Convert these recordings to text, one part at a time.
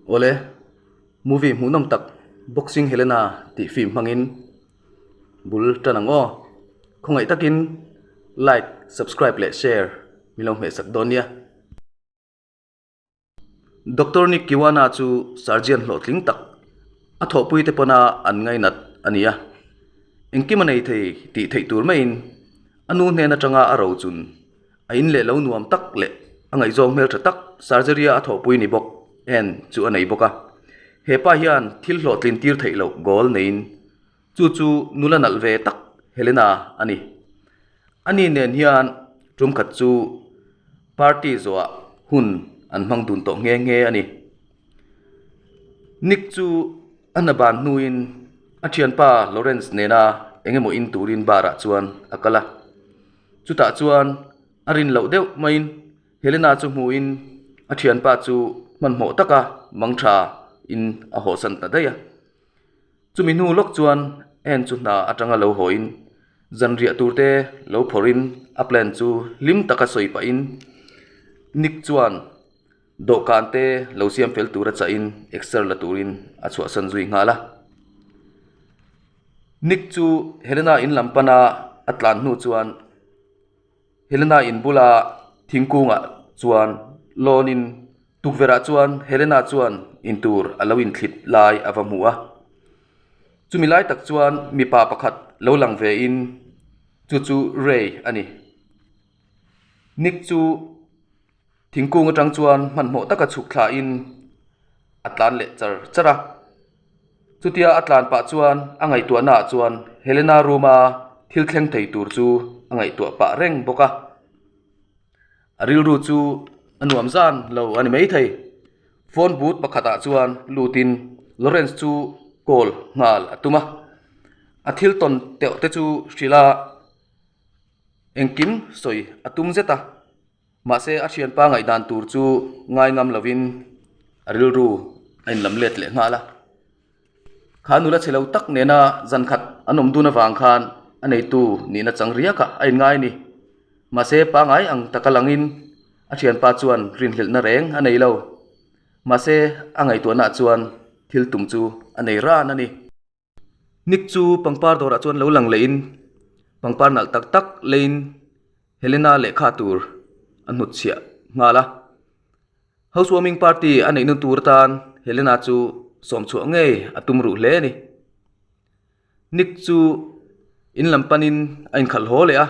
Awle, movie hmuhnawm tak Boxing Helena tih film hmangin bul tan ang aw. Khawngaih takin like, subscribe leh share min lo hmehsak dawn nia. Doctor Nick Kiwana chu surgeon hlawhtling tak, a thawhpuite pawna an ngainat a ni a. Engkim a nei thei tih theih tur maiin a nu hnen atanga a rochun a in leh lo nuam tak leh a ngaihzawng hmeltha tak surgery-a a thawhpui ni bawk en chu a nei bawk a. He pa hian thil hlawhtlin tir theih loh goal neiin Chu chu nula nalh ve tak Helena a ni. Ani nen hian tum khat chu party zawhah hun an hmang dun tawh nghe nghe a ni. Nick chu a hna ban hnuin a thianpa Lawrence nena eng emaw in turin bar ah chuan a kal a. Chutah chuan a rin loh deuh maiin Helena chu hmuhin a thianpa chu hmanhmawh taka mangtha in a hawhsan ta daih a. Chumi hnu lawk chuan en chu hna atanga lo hawiin zanriah tur te lo phawrhin a plan chu hlim taka sawi pahin Nick chuan dawhkan te lo siam fel tura chahin exer la turin a chhuahsan zui nghal a. Nick chu Helena in lam pana a tlan hnu chuan Helena in bula thingkungah chuan lawnin Tukverhah chuan Helena chuan intur a lo inthlit lai a va hmu a. Chumi lai tak chuan mipa pakhat lo lang ve in chu chu Ray a ni. Nick chu thingkung atang chuan hmanhmawh taka chhuk thla in a tlan leh char char a. Chutia a tlan pah chuan a ngaihtuahna ah chuan Helena room a thil thleng thei tur chu a ngaihtuah pah reng bawk a. A rilru chu a nuam zan lo a ni maithei. Phone booth pakhatah chuan lutin Lawrence chu call nghal a tum a. A thil tawn teuh te chu hrilh a, engkim sawi a tum zet a. Mahse a thianpa ngaihdan tur chu ngai ngam lovin a rilru a inlam let leh nghal a. Kha nula chhe lo tak nena zan khat an awm dun avang khan a neitu nihna chang riakah a inngai a ni. Mahse pangai ang taka langin a thianpa chuan rinhlelhna reng a nei lo. Mahse a ngaihtuahnaah chuan thil tum chu a nei ran a ni. Nick chu pangpar dawrah chuan lo lang lehin pangpar nalh tak tak leiin Helena lehkha tur a hnutchhiah nghal a. Housewarming party a neihna tur atan Helena chu sawm chhuah ngei a tum ruh hle a ni. Nick chu in lam panin a inkhalh haw leh a,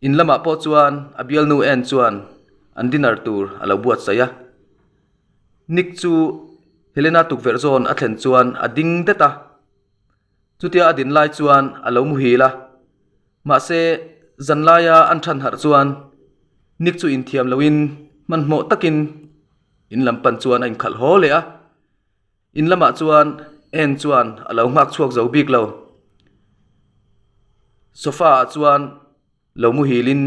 in lamah pawh chuan a bialnu en chuan an dinner tur a lo buatsaih a. Nick chu Helena tukverh zawn a thlen chuan a ding det a, chutia a din lai chuan a lo muhil a. Mahse, zan laia an than harh chuan Nick chu inthiam loin hmanhmawh takin in lam pan chuan a inkhalh haw leh a. In lamah chuan en chuan a lo nghak chhuak zo bik lo. Sofa ah chuan lo muhilin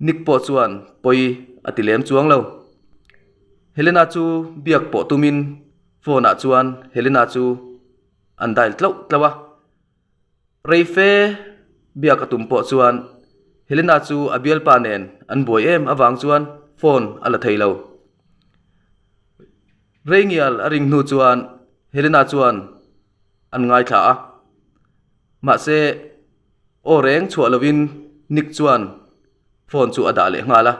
Nick pawh chuan pawi a ti lem chuang lo. Helena chu biak pawh tumin phone ah chuan Helena chu an dial tlauh tlauh a. Reife biak a tum pawh chuan Helena chu a bialpa nen an buai em avang chuan phone a la thei lo. Reingial a ring hnu chuan Helena chuan an ngaithla a, mahse aw reng chhuah lovin Nick chuan phone chu a dah leh nghal a.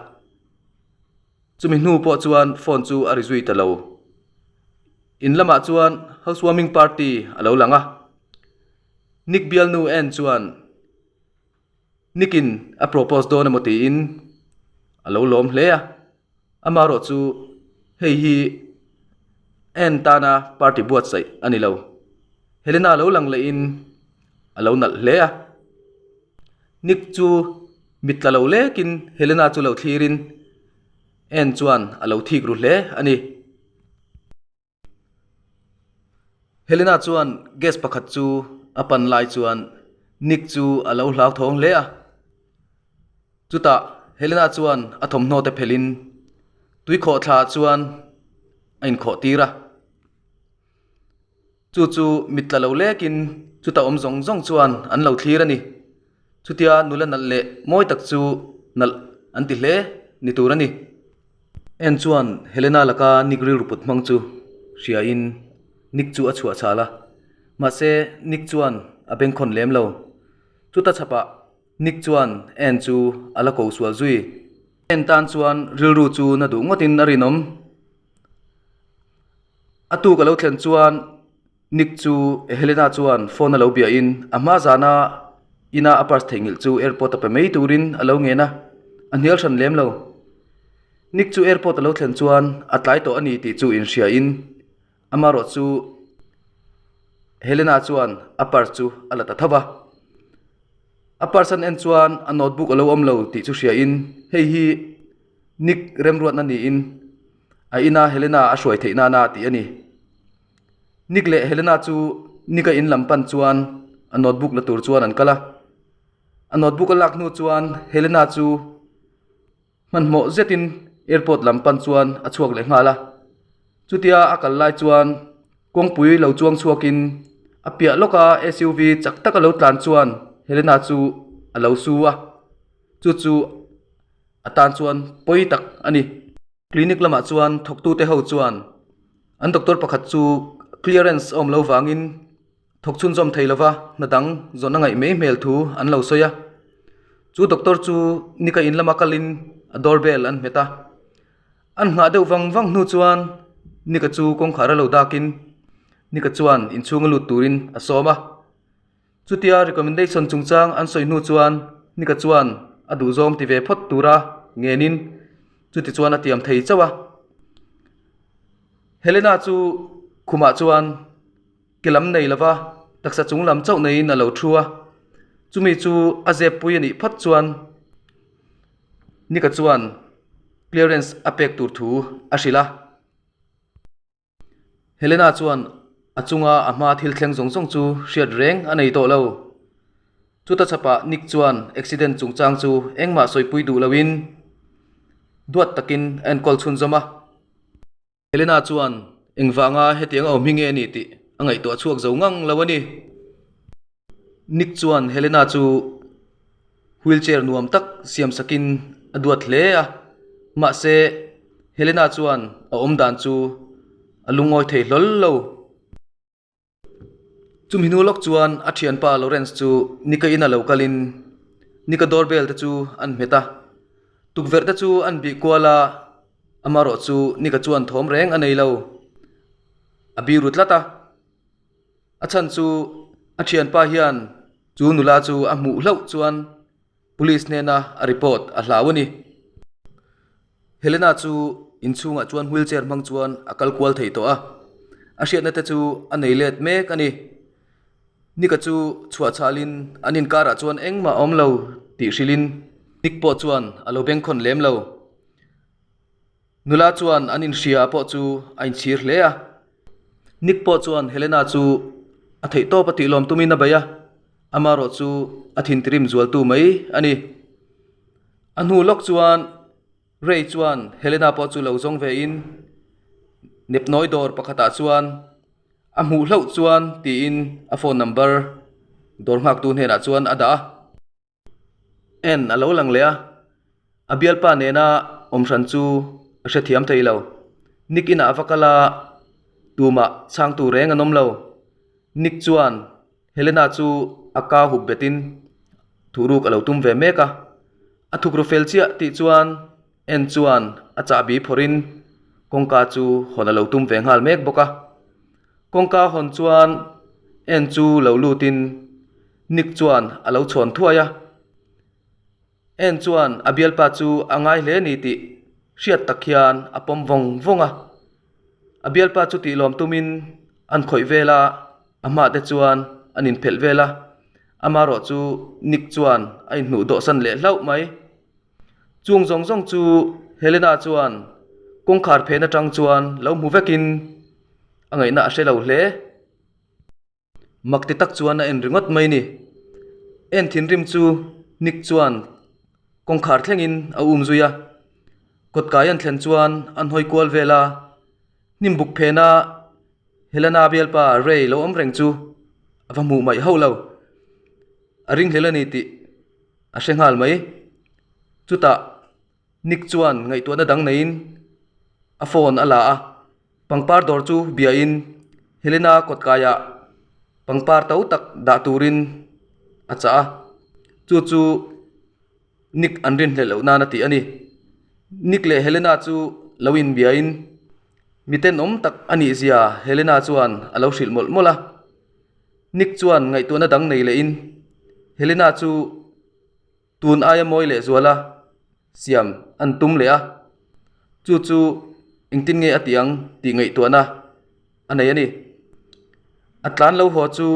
Chumi hnu pawh chuan phone chu a ri zui ta lo. In lamah chuan housewarming party a lo lang a, Nick bialnu en chuan Nick-in a propose dawn emaw tiin a lo lawm hle a, amaherawh chu hei hi en tana party buatsaih a ni lo. Helena lo lang lehin a lo nalh hle a, Nick chu mit tla lo lekin Helena chu lo thlirin en chuan a lo thik ru hle a ni. Helena chuan gas pakhat chu a pan lai chuan Nick chu a lo hlauthawng hle a. Chutah Helena chuan a thawmhnaw te phelhin tuikhawh thla chuan a inkhawh tir a. Chu chu mit tla lo lekin chuta awm zawng zawng chuan an lo thlir a ni. Chutia nula nalh leh mawi tak chu nalh an ti hle ni tur a ni. Ann chuan Helena laka Nick rilru put hmang chu hriain Nick chu a chhuah chhal a, mahse Nick chuan a bengkhawn lem lo. Chuta chhapah Nick chuan Ann chu a la ko sual zui. Ann tan chuan rilru chu na duh ngawtin a rinawm. A tuk a lo thlen chuan Nick chu Helena chuan phone a lo biahin a hma zana ina a purse theihnghilh chu airport a pe mai turin a lo ngen a, a hnial hran lem lo. Nick chu airport a lo thlen chuan a tlai tawh a ni tih chu inhriain amarawh chu Helena chuan a purse chu a la ta tho va. A purse an en chuan a notebook a lo awm lo tih chu hriain hei hi Nick remruatna niin a ina Helena a hruai theih nana tih a ni. Nick leh Helena chu Nick-a in lam pan chuan a notebook la tur chuan an kal a. A notebook a lak hnu chuan Helena chu hmanhmawh zetin airport lam pan chuan a chhuak leh nghal a. Chutia a kal lai chuan kawngpui lo chuang chhuakin a piah lawka SUV chak taka lo tlan chuan Helena chu a lo su a. Chu chu a tan chuan pawi tak a ni. Clinic lamah chuan thawktute ho chuan an doctor pakhat chu clearance a awm lo vangin thawk chhunzawm thei lova hna dang zawn a ngaih mai hmel thu an lo sawi a. Chu doctor chu nika in lama kalin a door bell an hmet a. An nghah deuh vang vang hnu chuan nika chu kawngkhar a lo dakin nika chuan inchhunga lut turin a sawm a. Chutia recommendation chungchang an sawi hnu chuan Nika chuan a duhzawng ti ve phawt tura ngenin chuti chuan a tiam thei chauh a. Helena chu khumah chuan ke lam nei lova taksa chung lam chauh neiin a lo thu a, chumi chu a zep pui a nih phawt chuan Nika chuan clearance a pek tur thu a hrilh a. Helena chuan a chunga a hma thil thleng zawng zawng chu hriat reng a nei tawh lo. Chuta chhapah Nick chuan accident chungchang chu engmah sawipui duh loin duat takin a enkawl chhunzawm a. Helena chuan engvanga hetiang a awm hi nge a ni tih a ngaihtuah chhuak zo ngang lo a ni. Nick chuan Helena chu wheelchair nuam tak siam sakin a duat hle a, mahse Helena chuan a awm dan chu a lungawi thei hlawl lo. Chumi hnu lawk chuan a thianpa Lawrence chu Nika ina lo kalin Nika doorbell te chu an hmet a, tukverh te chu an bih kual a, amarawh chu Nika chuan thawm reng a nei lo, a biru tlat a. A chhan chu a thianpa hian chu nula chu a hmuh hlauh chuan police hnena a report a hlau a ni. Helena chu inchhungah chuan wheelchair hmang chuan a kal kual thei tawh a, a hriatna te chu a nei let mek a ni. Nika chu chhuah chhalin an inkarah chuan engmah a awm lo tih hrilhin Nick pawh chuan a lo bengkhawn lem lo. Nula chuan an inhria pawh chu a inchhir hle a. Nick pawh chuan Helena chu a theihtawp a tihlawm tumin a bei a, amaherawh chu a thintirim zualtu mai a ni. A hnu lawk chuan Ray chuan Helena pawh chu lo zawng vein nepnawi dawr pakhatah chuan a hmuh hlauh chuan tiin a phone number dawr nghaktu hnenah chuan a dah a. En a lo lang leh a, a bialpa nena awm hran chu a hrethiam thei lo. Nick inah a va kal a, tumah chhangtu reng an awm lo. Nick chuan Helena chu a ka hup betin thuhruk a lo tum ve mek a. A thukru fel chiah tih chuan En chuan a chahbi phawrhin kawngka chu hawn a lo tum ve nghal mek bawk a. Kawngka hawn chuan En chu lo lutin Nick chuan a lo chhawn thuai a. En chuan a bialpa chu a ngai hle ni tih hriat tak hian a pawm vawng vawng a. A bialpa chu tih lawm tumin an khawih vel a, a hmah te chuan an inphelh vel a. Amaherawh chu Nick chuan a inhnuh dawhsan leh hlauh mai. Chung zawng zawng chu Helena chuan kawngkhar phen atang chuan lo hmu vekin a ngaihna a hre lo hle. Mak ti tak chuan a en ringawt mai ni. En thinrim chu Nick chuan kawngkhar thlengin a um zui a. Kawtkai an thlen chuan an hawi kual vel a, hnim buk phena Helena bialpa Ray lo awm reng chu a va hmuh maih hauh lo. A ringhlel a ni tih a hre nghal mai. Chutah Nick chuan ngaihtuahna dang neiin. A phone a la a, pangpar dawr chu biain Helena kawtkaiah pangpar to tak dah turin a chah a, chu chu Nick an rinhlelh loh nan a tih a ni. Nick leh Helena chu lo inbiain mi tenawm tak a nih zia Helena chuan a lo hrilh mawlh mawlh a. Nick chuan ngaihtuahna dang nei lehin Helena chu Tun aia mawi leh zuala siam an tum leh a, chu chu engtin nge a tih ang tih ngaihtuahna a nei a ni. A tlan lo haw chu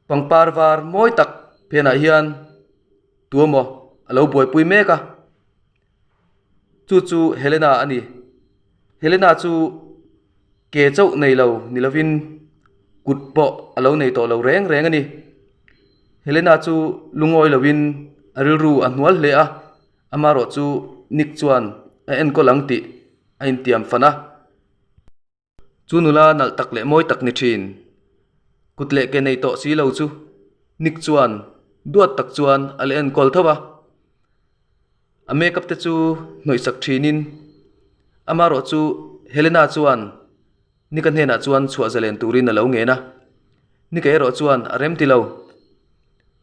pangpar var mawi tak phenah hian tuemaw a lo buaipui mek a, chu chu Helena a ni. Helena chu ke chauh nei lo ni lovin kut pawh a lo nei tawh lo reng reng a ni. Helena chu lungawi lovin a rilru a hnual hle a, amaherawh chu Nick chuan a enkawl ang tih a intiam fan a. Chu nula nalh tak leh mawi tak ni thin, kut leh ke nei tawh si lo chu Nick chuan duat tak chuan a la enkawl tho a. A makeup te chu hnawih sak thinin amaherawh chu Helena chuan Nika hnenah chuan chhuah zalen turin a lo ngen a, Nika erawh chuan a rem ti lo.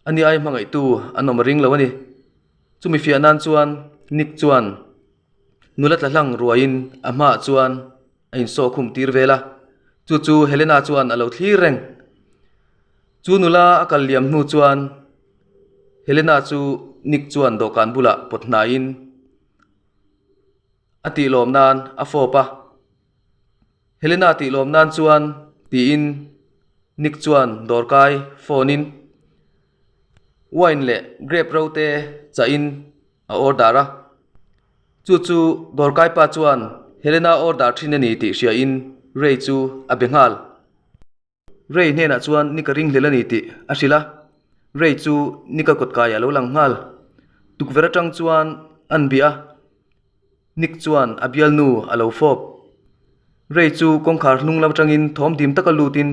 Ani ai hmangaihtu an awm a ring lo a ni. Chumi fiah nan chuan Nick chuan nula tla hlang ruaiin a hmaah chuan a insawh khum tir vel a, chu chu Helena chuan a lo thlir reng. Chu nula a kal liam hnu chuan Helena chu Nick chuan dawhkan bulah pawt hnaiin a tih lawm nan a fawp a. Helena tih lawm nan chuan tiin Nick chuan dawrkai phone in wine leh grape ro te chah in a order a. Chu chu dawrkai pa chuan Helena order thin a ni tih hria in Ray chu a be nghal. Ray hnenah chuan Nick a ringhlel a ni tih a hrilh a, Ray chu Nick a kawtkaiah a lo lang nghal. Tukverh atang chuan an bih a, Nick chuan a bialnu a lo fawp. Ray chu kawngkhar hnung lam atangin thawm dim taka lutin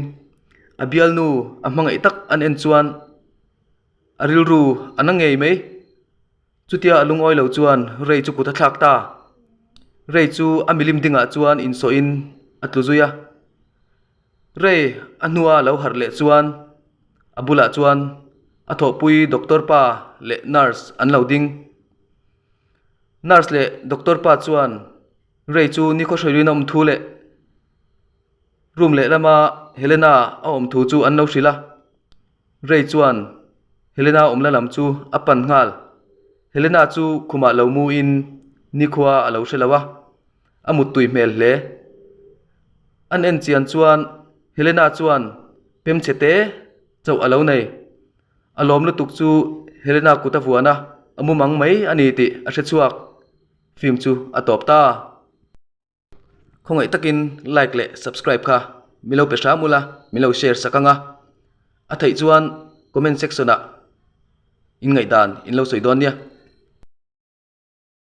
a bialnu a hmangaih tak an en chuan a rilru a na ngei mai. Chutia a lungawi lo chuan Ray chu kut a thlak ta. Ray chu a milim dingah chuan insawhin a tlu zui a. Ray a hnua lo harh leh chuan a bulah chuan a thawhpui doctor pa leh nurse an lo ding. Nurse leh doctor pa chuan Ray chu nikhaw hruailuin a awm thu leh room lehlama Helena a awm thu chu an lo hrilh a. Ray chuan Helena awmna lam chu a pan nghal. Helena chu khumah lo muin nikhua a lo hre lo a, a muttui hmel hle. An en chian chuan Helena chuan pem chhe te chauh a lo nei. A lawm lutuk chu Helena kut a vuan a, a mumang mai a ni tih a hre chhuak. Film chu a tawp ta. Khawngaih takin like leh subscribe kha min lo pe hram ula, min lo share sak ang a. A theih chuan comment section ah in ngaihdan in lo sawi dawn nia.